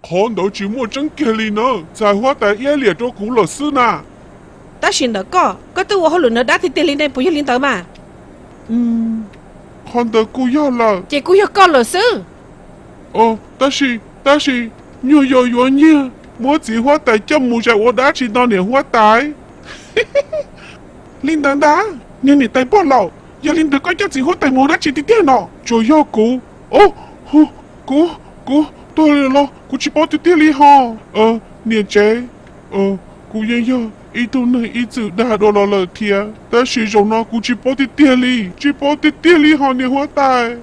Qhov ntawd tsis muaj tseeb kiag li na, ntxhais huab tais iab liam rau kuv lawm xwb na. Tab sis ntawm koj, koj twb ua hauj lwm nrog dab tiag tiag li ne, puas yog li ntawd mas? Qhov ntawd kuj yog lawm. Ces kuj yog koj lawm xwb. Tab sis, tab sis, nyuag yau yuav nyiag muab txiv huab tais coj mus zais ua dab tsi no niam huab tais? Li ntawd ntag, niag niam tais pog laus, yog li ntawd koj coj txiv huab tais mus ua dab tsi tiag tiag no? Tsuas yog kuv, kuv, kuv tuag los kuv tsis paub tiag tiag li ho. Niam tsev, kuv yeej yog ib tug neeg ib txwm dag dua los lawm thiab, tab sis zaum no kuv tsis paub tiag tiag li, tsis paub tiag tiag li ho niam huab tais.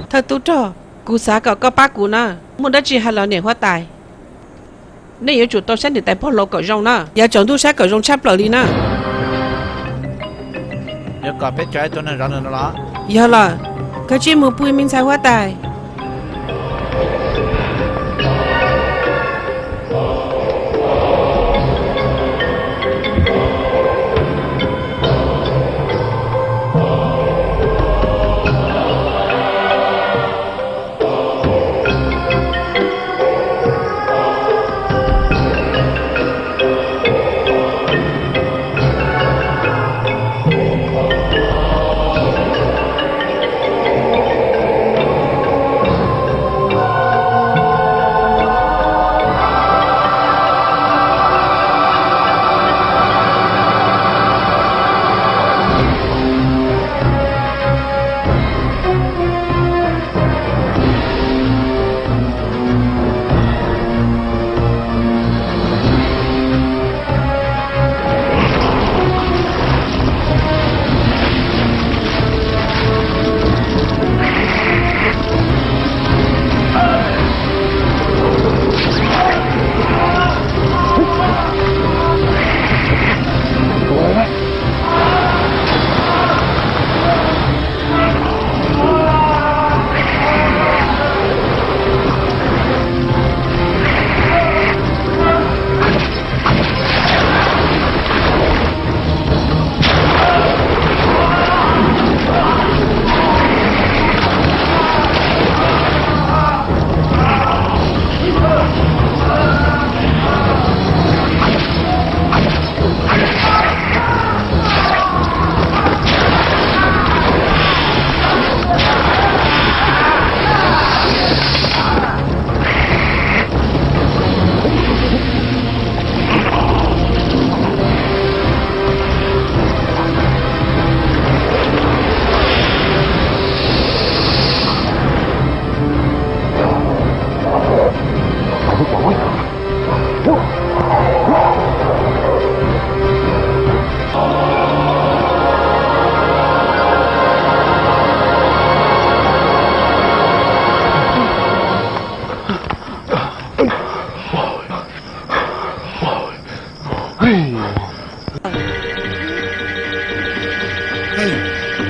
Thawj tub rog, kuv xav kom koj pab kuv na. Muaj dab tsi hais los niam huab tais. Nej yuav tsum tau saib niam tais pog laus kom zoo na, yav tsaus ntuj saib kom zoo tshaj plaws li na. Yuav kom peb tso ib tug neeg zov nws no los? Yog lawm, koj cia mus pw me ntxhais huab tais.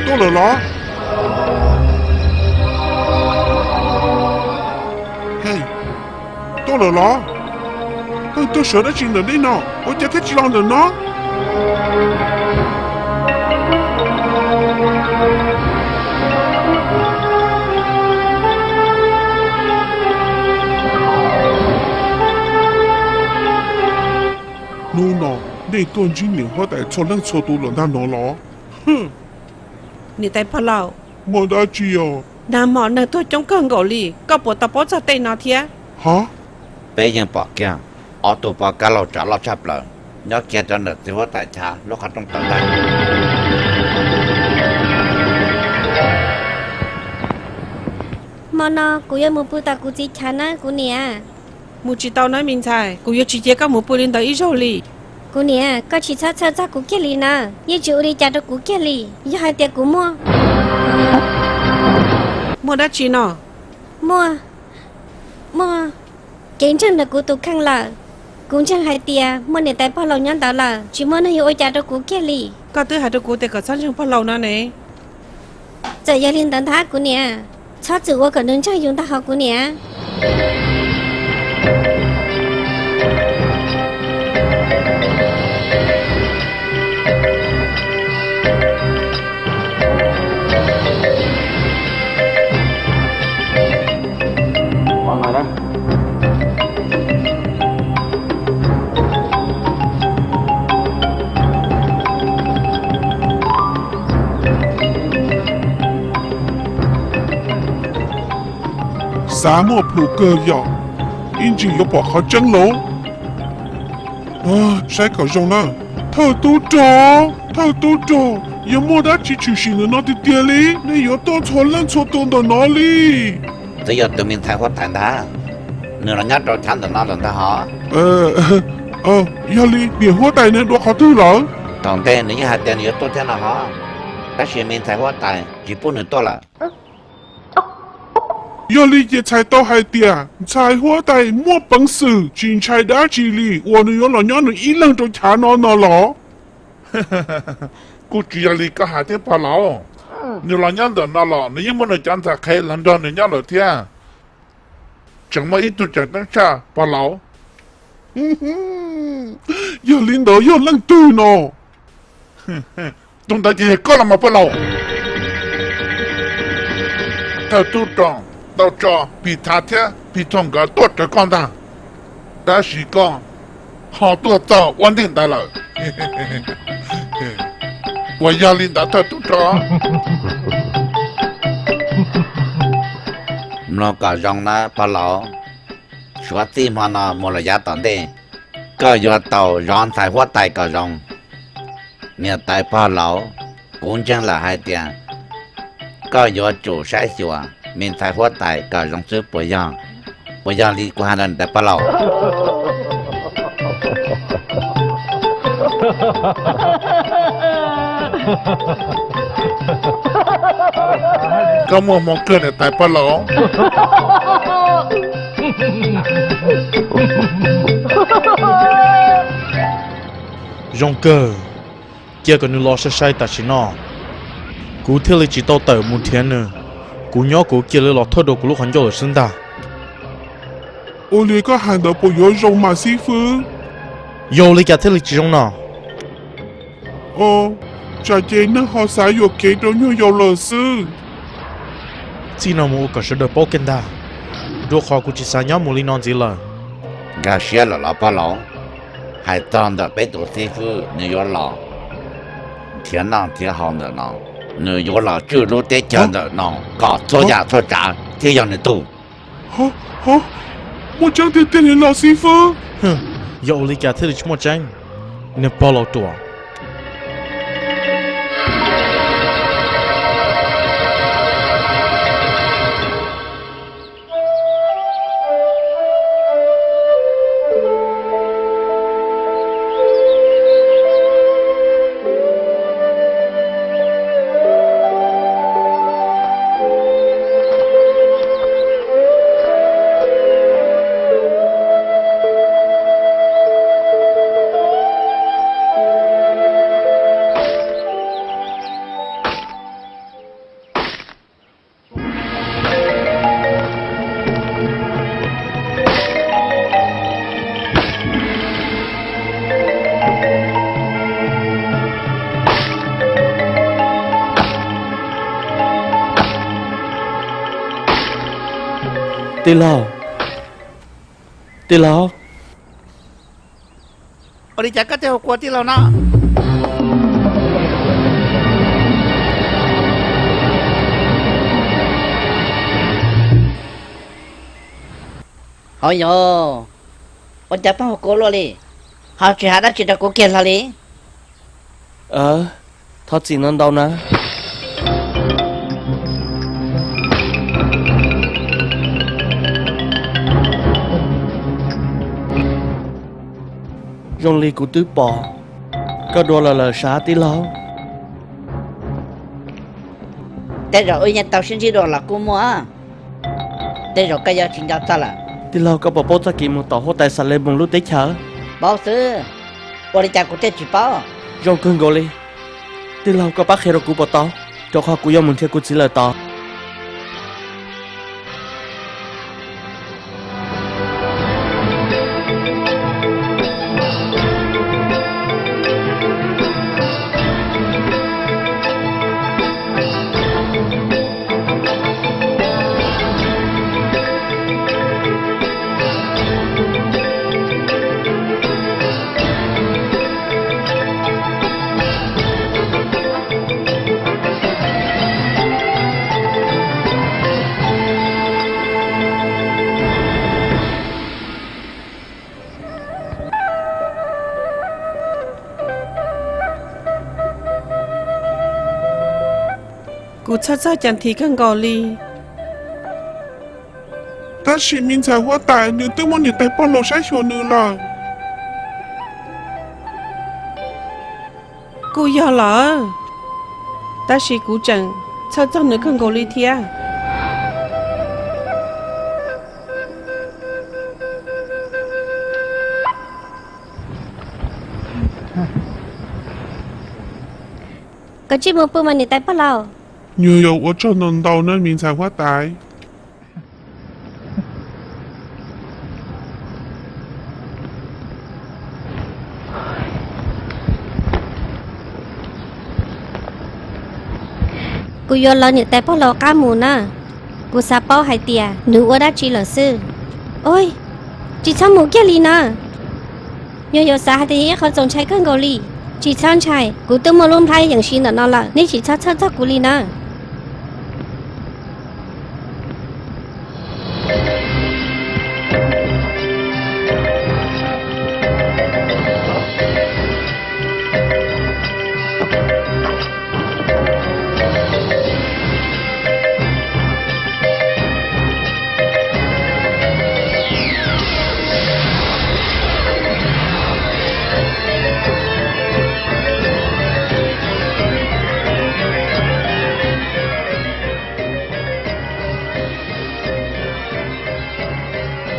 Tuaj lawm los? Tuaj lawm los? Tuaj sawv dab tsi ntawm nej no? Ua cas thiaj tsis los ntawm no? Hnub no nej tuaj ntsib niam huab tais txhua leej txhua tus lawm ntag no los? Niam tais pog laus, muaj dab tsi os? Nag hmo neeg tuag coob kawg nkaus li, koj puas tau paub txog tej no thiab? Ho, peb yeej pom kiag ob tug poj kab laug tsav loj tshaj plaws nyob kiag rau ntawm txiv huab tais chav lub qhov rooj tawm ntag. Hmo no kuv yuav mus pw tom kuv txiv chav na kuv niam. Mus tsis tau na me ntxhais, kuv yuav tsis cia koj mus pw li ntawd ib zaug li. Kuv niam, koj tsis txhob txhawj txog kuv kiag li na, yeej tsis ua li cas rau kuv kiag li. Yog hais tias kuv muaj, muaj dab tsi no? Muaj, muaj kev ntseeg ntawm kuv tus kheej lawm. Kuv ntseeg hais tias muaj niam tais pog laus nyob ntawd lawm, tsis muaj neeg yuav ua cas rau kuv kiag li. Koj twb hais rau kuv tias kom txhob ntseeg pog laus no ne. Txawm yog li ntawd ntag kuv niam, txhob txwm ua kom nws ntseeg yus ntag hos kuv niam. Xav muaj plhus kawg yom, ib ntsis yuav pom qhov tseeb lauj. Saib kom zoo na. Thawj tub rog, thawj tub rog, yog muaj dab tsi tshwm sim ntawm no tiag tiag li? Nej yuav tuaj txhua leej txhua tus ntawm no li. Twb yog tus me ntxhais huab tais ntag, nws los nyob rau chav ntawm no lawm ntag hos. Yog li niam huab tais nws dua qhov twg lawm? Thaum ntej nws yeej hais tias nws yuav tuaj thiab no hos, tab sis me ntxhais huab tais tsis pub nws tuaj lawm. Yog li ces txhais tau hais tias ntxhais huab tais muaj peev xwm tsis ntshai dab tsi li uas nws yuav los nyob nws ib leeg rau chav no no los? Kuj tsis yog li koj hais thiab pog laus. Nws los nyob ntawm no los nws yeej muaj nws cov ntxhais qhev los nrog nws nyob lawm thiab. Tseem muaj ib tug tseem ceeb tshaj pog laus. Yog li ntawd yog leej twg no? Tus ntawd ces yog koj los mas pog laus. Thawj tub rog tau tso Pis Thav thiab Pis Thoj nkawd tuaj raws koj ntag, tab sis koj ho tuaj txog ua ntej ntawd lawm. Uas yog li ntawd thawj tub rog, mloog kom zoo nawb pog laus. Suav txij hmo no mus lawm yav tom ntej, koj yuav tau zov ntxhais huab tais kom zoo. Niam tais pog laus, kuv ntseeg lawm hais tias koj yuav tsum saib xyuas me ntxhais huab tais kom zoo xwb puas yog? Puas yog li kuv hais ntawd niam tais pog laus? Koj muaj hmoo kawg niam tais pog laus. Zoo kawg, cia kom nws los sai sai tam sim no. Kuv thiaj li tsis tau tawm mus nrhiav nws. Kuv nyob kuv cia li los thawj rau kuv lub qhov ncauj lawm xwb ntag. Ua li koj hais ntawd puas yuav zoo mas xib fwb? Yog li cas thiaj li tsis zoo no? Tsam ces neeg ho xav yuam kev rau nyuag yaus lawm xwb. Txij no mus ua kom sawv daws paub kiag ntag, rau qhov kuv tsis xav nyob mus li no ntxiv lawm. Nkag siab lawm los pog laus? Hais txog ntawm peb tus xib fwb nws yuav los nrhiav noj nrhiav haus ntawm no, nws yuav los tswj lub teb chaws ntawm no kom txhua yam txhua tsav thiaj yog nws tug. Muaj tseeb tiag tiag li los xib fwb? Yog ua li cas thiaj li tsis muaj tseeb, niag pog laus ruam? Tij laug, tij laug. Ua li cas koj thiaj hu kuv ua tij laug no? Hauv yog, ua cas pheej hu kuv luaj li, ho tsis hais dab tsi rau kuv kiag hlo li? Thov txim ntau ntau na. Zoo li kuv twb pom koj dua lawm lawm sav tij laug. Tej zaum wb yeej tau sib ntsib dua los kuj muaj. Tej zaum koj yuav tsis nco txog lawm. Tij laug, koj puas paub txoj kev mus tom huab tais Xas Les Moos lub teb chaws? Paub xwb, ua li cas kuv thiaj tsis paub? Zoo kawg nkaus li. Tij laug, koj pab qhia rau kuv puas tau? Rau qhov kuv yuav mus nrhiav kuv txiv lawm tod. Txhawj txog Cas This kawg nkaus li. Tab sis me ntxhais huab tais nws twb muab niam tais pog laus saib xyuas nws lawm. Kuj yog lawm, tab sis kuv tseem txhawj txog nws kawg nkaus li thiab. Koj tsis mus pw mas niam tais pog laus. Nyuag Yaus ua tsaug ntau ntau na me ntxhais huab tais. Kuv yuav lawv niam tais pog laus qab mus na. Kuv xav paub hais tias nws ua dab tsi lawm xwb. Oj, tsis txhob mus kiag li na. Nyuag Yaus xav hais tias yog ib qho txaus ntshai kawg nkaus li. Tsis txhob ntshai, kuv twb muaj lub nplhaib yees siv ntawm no lawm, nej tsis txhob txhawj txog kuv li na.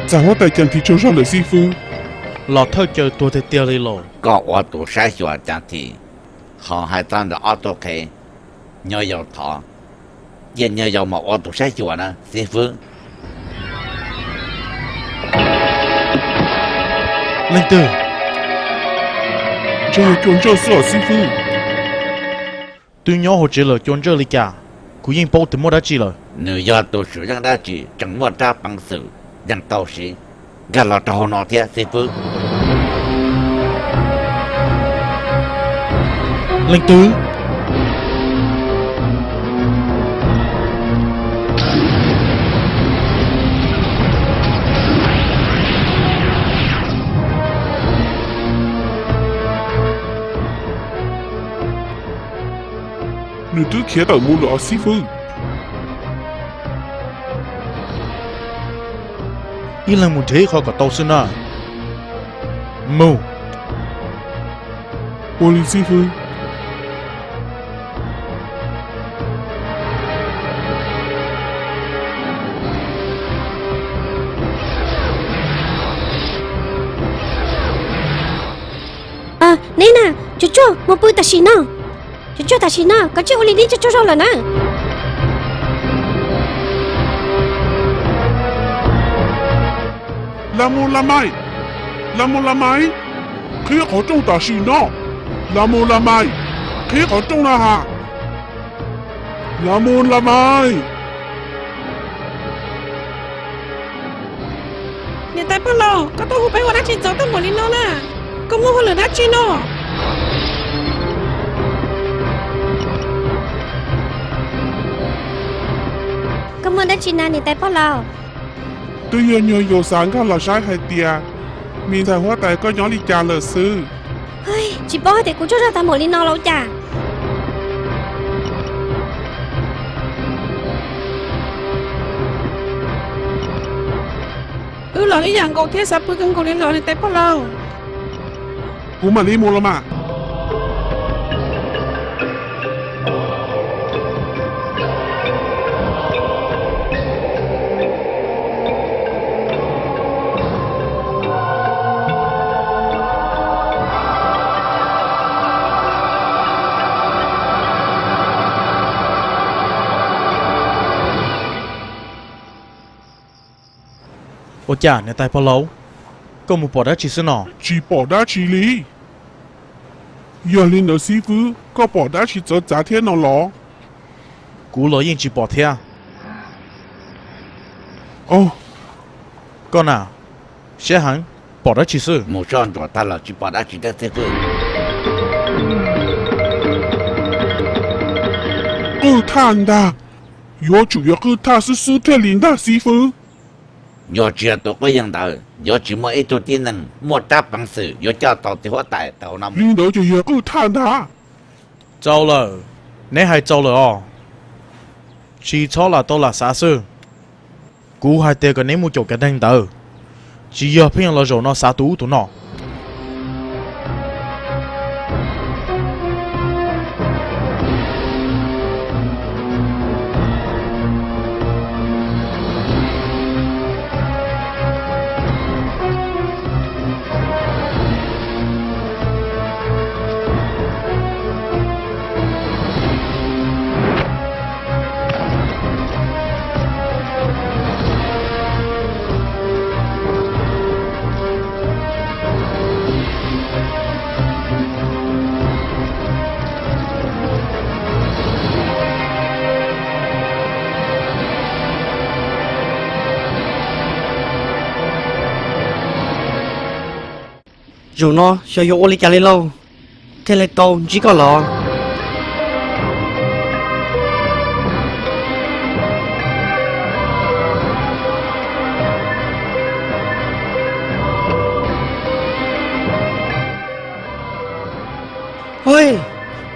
Ntxhais huab tais Cas This tsaug zog lawm xib fwb. Los thawj caw tuag tiag tiag li los. Koj ua tus saib xyuas Cas This, ho hais txog ntawm ob tug qhev, Nyuag Yaus thov, cia Nyuag Yaus mam ua tus saib xyuas na xib fwb. Leej twg? Ntshe yog Cua Ntsawj xwb os xib fwb. Twb nyob hauv tsev lawm Cua Ntsawj li cas? Kuv yeej paub tias muaj dab tsi lawm. Nws yog tus swm yeej dab tsi tseem muaj rab peev xwm yeej tau siv. Nkag los rau hauv no thiab xib fwb. Leej twg? Nws twb khiav tawm mus lawm os xib fwb. Ib leeg mus nrhiav ib qho kom tau xwb na. Mus. Ua li xib fwb. Neb na, Cua Tsuag, mus pw tam sim no. Cua Tsuag, tam sim no koj tsis ua li neb tsaug tsaug zog lawm na. Las Mus Las Mais, Las Mus Las Mais, qhib qhov rooj tam sim no. Las Mus Las Mais, qhib qhov rooj na has. Las Mus Las Mais. Niam tais pog laus, koj tuaj hu peb ua dab tsi txaus tag npaum li no na? Koj muaj hauj lwm dab tsi no? Koj muaj dab tsi na niam tais pog laus? Twb yog Nyuag Yaus xav nkag los saib hais tias me ntxhais huab tais koj nyob li cas lawm xwb. Tsis paub hais tias kuv tsaug zog tag npaum li no los cas. Wb los ib yam nkaus thiab xav pw kawg nkaus li los niam tais pog laus. Kuv mam li mus los mas. Ua cas niam tais pog laus, koj mus pom dab tsi xwb no? Tsis pom dab tsi li. Yog li ntawd xib fwb, koj pom dab tsi txawv txav thiab no los? Kuv los yeej tsis pom thiab. Koj na, siab heev, pom dab tsi xwb? Mus soj ntsuam tag los tsis pom dab tsi thiab xib fwb. Qwj thaj ntag. Yuav tsum yog qwj thaj xwb xwb thiaj li ntag xib fwb. Yog tsis yog tus quab yeej ntawd yuav tsis muaj ib tug tib neeg muaj rab peev xwm yuav coj tau tus huab tais tau no. Li ntawd ces yog qwj thaj ntag. Txaus lawm, neb hais txaus lawm os. Tsis txhob lam tau lam xav xwb. Kuv hais tias kom neb mus caum cov neeg ntawd, tsis yog pheej los zaum no xav tus ub tus no. Zaum no xyov yuav ua li cas li lauj, thiaj li tau ntsib koj los.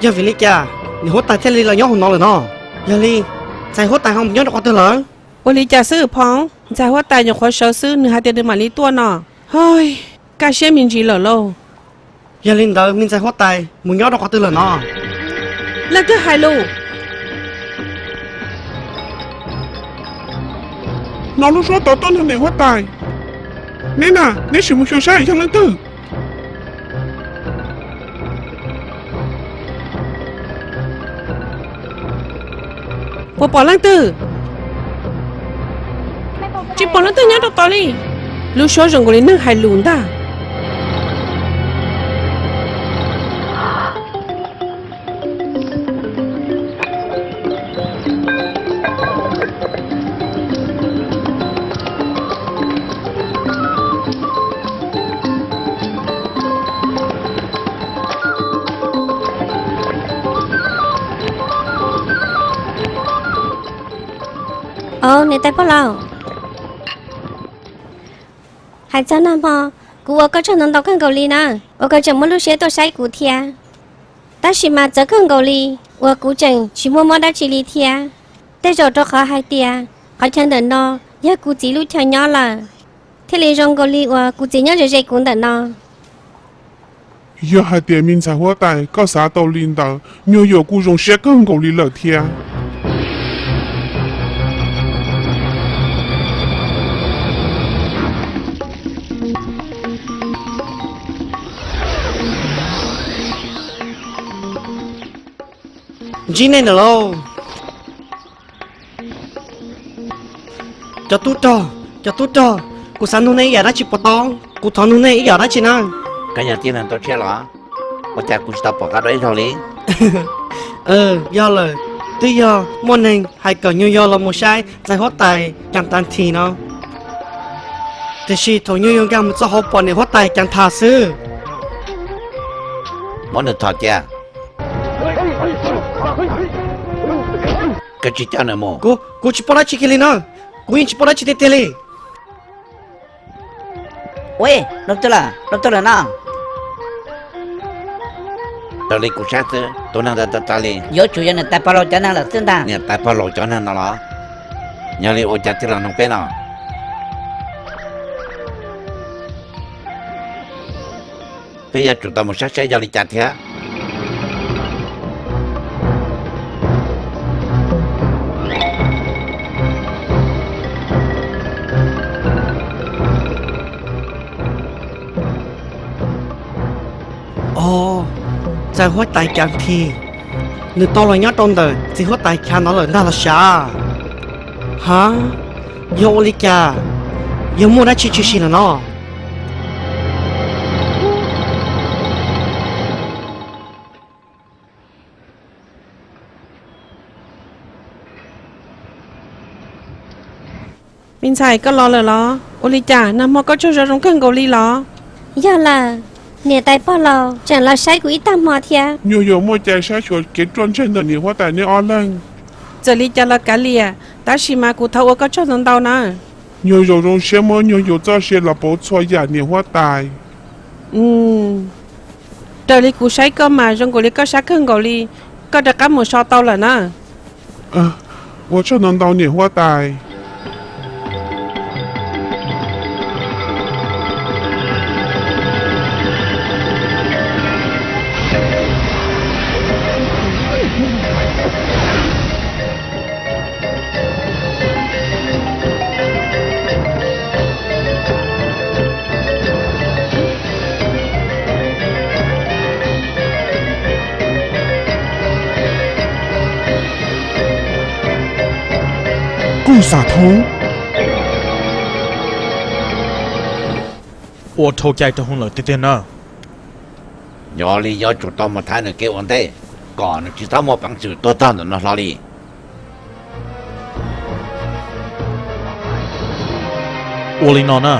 Yog vim li cas niam huab tais thiaj li los nyob hauv no lawm no? Yog li ntxhais huab tais ho mus nyob rau qhov twg lawm? Ua li cas xwb Phoo? Ntxhais huab tais nyuam qhuav sawv xwb, nws hais tias nws mam li tuaj no. Hos, kaj siab me ntsis lawm lauj. Yog li ntawd me ntxhais huab tais mus nyob rau qhov twg lawm no? Leej twg hais lus? Hnov lub suab tod tuaj nrog niam huab tais. Neb na, neb sim mus xyuas saib yog leej twg. Puas pom leej twg? Tsis pom leej twg nyob rau tod li. Lub suab zoo nkaus li neeg hais lus ntag. Au, niam tais pog laus, hais txog nag hmo, kuv ua koj tsaug ntau ntau kawg nkaus li na, uas koj tseem muaj lub siab tuaj saib kuv thiab. Tab sis mas txawv kawg nkaus li uas kuv tseem tsis muaj mob dab tsi li thiab. Tej zaum rau qhov hais tias qhov chaw ntawm no yog kuv txiv lub chaw nyob lawm, thiaj li zoo nkaus li uas kuv txiv nyob ze ze kuv ntawm no. Yog hais tias me ntxhais huab tais koj xav tau li ntawd, nyuag yaus kuj zoo siab kawg nkaus li lawm thiab. Ntsib nej ntawm lauj. Cov tub rog, cov tub rog, kuv xav nug nej ib yam dab tsi puas tau? Kuv thov nug nej ib yam dab tsi na. Koj yog tib neeg tub tshiab los? Ua cas kuv tsis tau pom qab dua ib zaug li? Yog lawm, twb yog muaj neeg hais kom nyuag yaus los mus saib ntxhais huab tais Cas Tas Nthis no, tiam sis thaum nyuag yaus nkag mus txog hauv pom niam huab tais Cas Nthas xwb. Muab nws thom cia. Koj tsis coj nws mus. Kuv tsis paub dab tsi kiag li na, kuv yeej tsis paub dab tsi tiag tiag li. Ua, rau twg lawm, rau twg lawm no? Raws li kuv saib xwb tus neeg ntawd tag tag li yuav tsum yog niam tais pog laus cov neeg lawm xwb ntag. Niam tais pog laus cov neeg no los? Yog li ua cas thiaj los nug peb no? Peb yuav tsum tau mus saib saib yog li cas thiab. Os, ntxhais huab tais Cas Nthis, nws tau los nyob rau ntawm txiv huab tais Cas no lawm ntag los sav. Ha, yog ua li cas, yog muaj dab tsi tshwm sim lawm no? Me ntxhais, koj los lawm los? Ua li cas nag hmo koj tsaug zog zoo kawg nkaus li los? Yog lawm, niam tais pog laus tseem los saib kuv ib tag hmo thiab. Nyuag yaus muaj cai saib xyuas kev ruaj ntseg ntawm niam huab tais neb ob leeg. Txawm li cas los kav liam, tab sis mas kuv thov ua koj tsaug ntau ntau na. Nyuag yaus zoo siab muab nyuag yaus txoj sia los pauv txhua yam niam huab tais. Raws li kuv saib koj mas zoo nkaus li koj sab kawg nkaus li, koj rov qab mus so tau lawm na. Ua tsaug ntau ntau niam huab tais. Kuj xav thoob. Ua dhau cai rau hwv lawm tiag tiag na. Yog li yuav tsum tau mus thaiv nws kev ua ntej, kom nws tsis txhob muaj peev xwm tuag tag ntawm no hlo li. Ua li no na,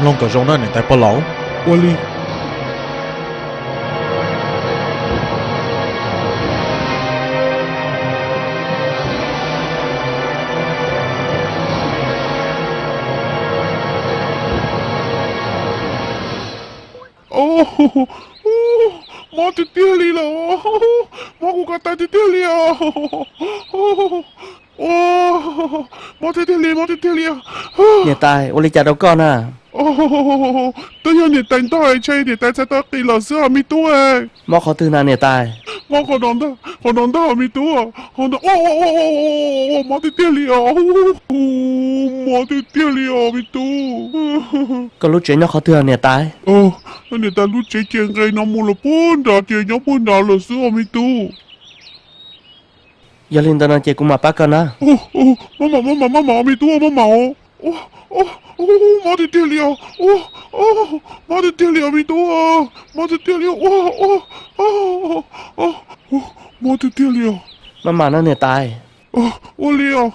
mloog kom zoo na niam tais pog laus. Ua li. Mob tiag tiag li lawm, mob kuv ko taw tiag tiag li os. Mob tiag tiag li, mob tiag tiag li. Niam tais, ua li cas rau koj na? Twb yog niam tais ntog es ntshai niam tais txhais tes qis los xwb os me tub. Mob qhov twg na niam tais? Mob qhov no ntag, qhov no ntag me tub. Mob tiag tiag li os, mob tiag tiag li os me tub. Koj lub tsev nyob qhov twg niam tais? Niam tais lub tsev ces nqes no mus lawm puag nrad ces nyob puag nrad lawm xwb os me tub. Yog li ntawd no ces kuv mam pab koj na. Maj mam, maj mam, maj mam me tub, maj mam. Mob tiag tiag li os, mob tiag tiag li os me tub, mob tiag tiag li os, mob tiag tiag li os. Maj mam no niam tais. Ua li os.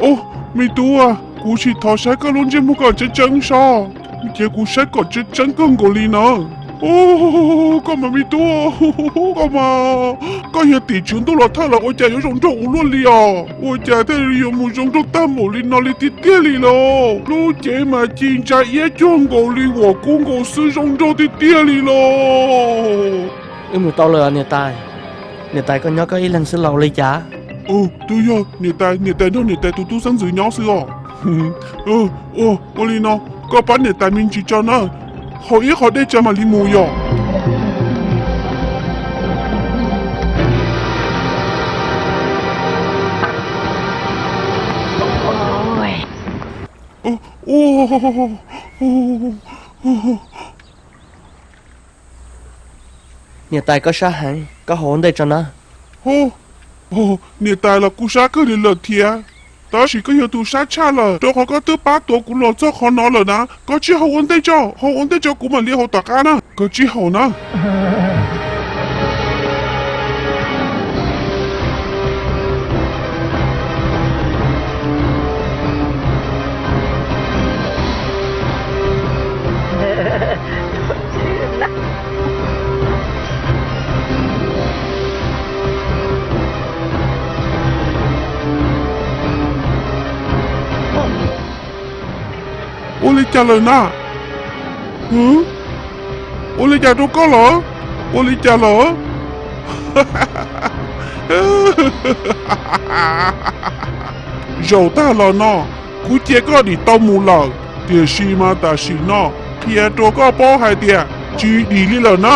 Os, me tub, kuv sim thov saib koj lub ntsej muag kom tseeb tseeb saib, ces kuv saib kom tseeb tseeb kawg nkaus li na. Koj mas me tub, koj mas, koj yog tim tswv ntuj los thawj los ua cas yuav zoo nraug ua luaj li os? Ua cas thiaj li yuav mus zoo nraug tag npaum li no li tiag tiag li los? Lub cev mas ci ntsa iab cuag nkaus li vuam kub nkaus xwb, zoo nraug tiag tiag li los. Wb mus tau lawm niam tais. Niam tais koj nyob koj ib leeg xwb los ua li cas? Twb yog niam tais, niam tais nrog niam tais tus tub xeeb ntxwv nyob xwb os. Ua li no, koj pab niam tais me ntsis tso na, haus ib qho dej tso mam li mus yom. Niam tais koj sab heev, koj haus ua ntej tso na. Niam tais los kuv sab kawg li lawm thiab, tab sis koj yog tus sab tshaj lawm, rau qhov koj twb pab tuav kuv los txog qhov no lawm na. Koj tsij haus ua ntej tso, haus ua ntej tso kuv mam li haus tom qab na, koj tsij haus na. Ua li cas lawm na? Ua li cas rau koj lawm? Ua li cas lawm? Zaum tag los no, kuv cia koj dim tau mus lawm, tiam sis mas tam sim no qhia rau koj paub hais tias tsis dim li lawm na.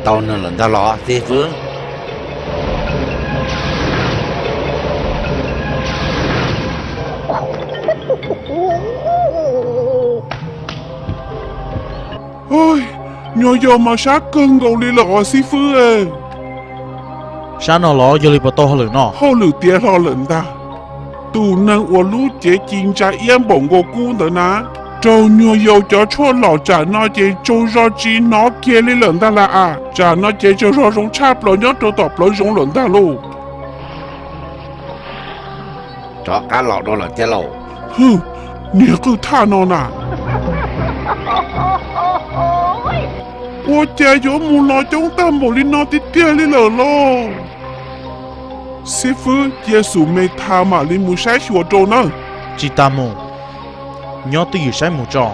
Tau nws lawm ntag los xib fwb? Nyuag yaus mas sab kawg nkaus li lawm os xib fwb. Sab no los yog li puas tau hauj lwm no? Hauj lwm tiav hlo lawm ntag. Tus neeg uas lub cev ci ntsa iab npaum nkaus kub ntawd na, raug nyuag yaus cov tshuaj lom tsam no ces tsaug zog tsis hnov kiag li lawm ntag las as. Tsam no ces tsaug zog zoo tshaj plaws nyob rau tom plawv zoov lawm ntag lauj. Rov qab los dua lawm thiab lauj. Hwj, niag qwj thaj no na. Ua cas yuav mus los coob tag npaum li no tiag tiag li lawm lauj? Xib fwb, cia xub me tha mam li mus saib xyuas rau nawb. Tsis tas mus, nyob twj ywm saib mus tso,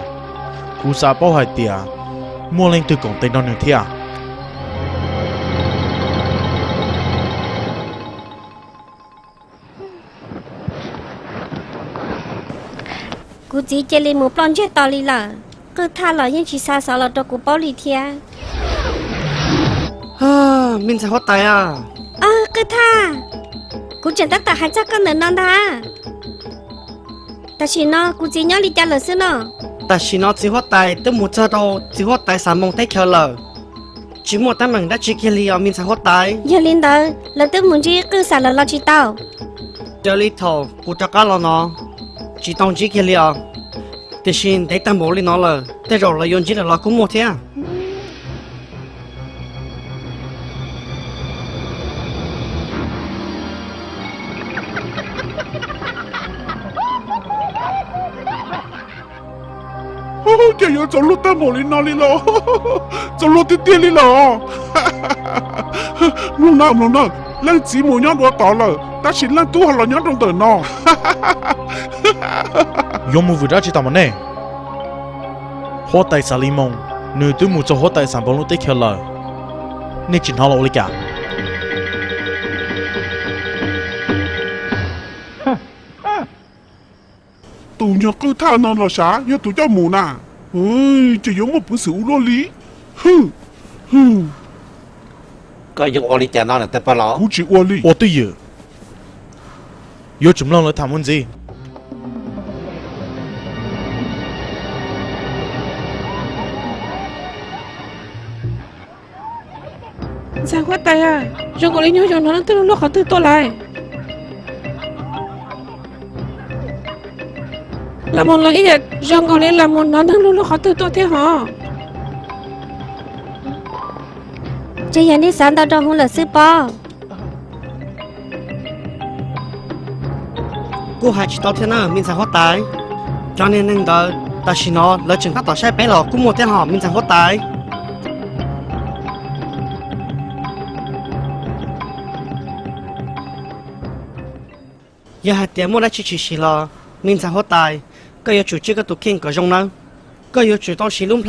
kuv xav paub hais tias muaj leej twg koom tes nrog nws thiab. Kuv txiv cia li mus ploj ntseg to li lawm, qwj thaj los yeej tsis xa xov los rau kuv paub li thiab. Me ntxhais huab tais a. Qwj thaj, kuv tseem tab tom hais txog koj ntawm no ntag. Tam sim no kuv txiv nyob li cas lawm xwb no? Tam sim no txiv huab tais twb mus txog rau txiv huab tais Xav Moos teb chaws lawm, tsis muaj teeb meem dab tsi kiag li os me ntxhais huab tais. Yog li ntawd lawv twb mus ntsib qwj xam lawm los tsis tau? Raws li thaum kuv rov qab los no, tsis tau ntsib kiag li os. Tiam sis ntev tag npaum li no lawm, tej zaum lawv yuav ntsib lawm los kuj muaj thiab. Ces yuav txaus luag tag npaum li no li los? Txaus luag tiag tiag li los? Mloog nawb, mloog nawb, leej txiv mus nyob dua tod lawm, tab sis leej tub ho los nyob rau ntawm no. Yuav mus vwm dab tsi tom mas nej? Huab tais Xav Li Moos nws twb mus txog huab tais Xav Npoos lub teb chaws lawm, nej tsis hnov los ua li cas? Tus nyuag qwj thaj no los sav yog tus coj mus na, ces yuav muaj peev xwm ua luaj li. Koj yeej ua li cas no ntag pab los? Kuv tsis ua li. Ua twj ywm, yuav tsum mloog lawv tham mus ntxiv. Ntxhais huab tais, zoo nkaus li nyob zoo hnov leej twg lub lub qhov twg tuaj lawm. Los mus los ib yam zoo nkaus li los mus hnov neeg lub lub qhov twg tuaj thiab hos. Ces yog nej xav ntau rau hauv lawm xwb pob. Kuj hais tsis tau thiab na me ntxhais huab tais. Cov niag neeg ntawd tam sim no lawv tseem tab tom saib peb los kuj muaj thiab hos me ntxhais huab tais. Yog hais tias muaj dab tsi tshwm sim los, me ntxhais huab tais, koj yuav tsum tswj koj tus kheej kom zoo nawb. Koj yuav tsum tau siv lub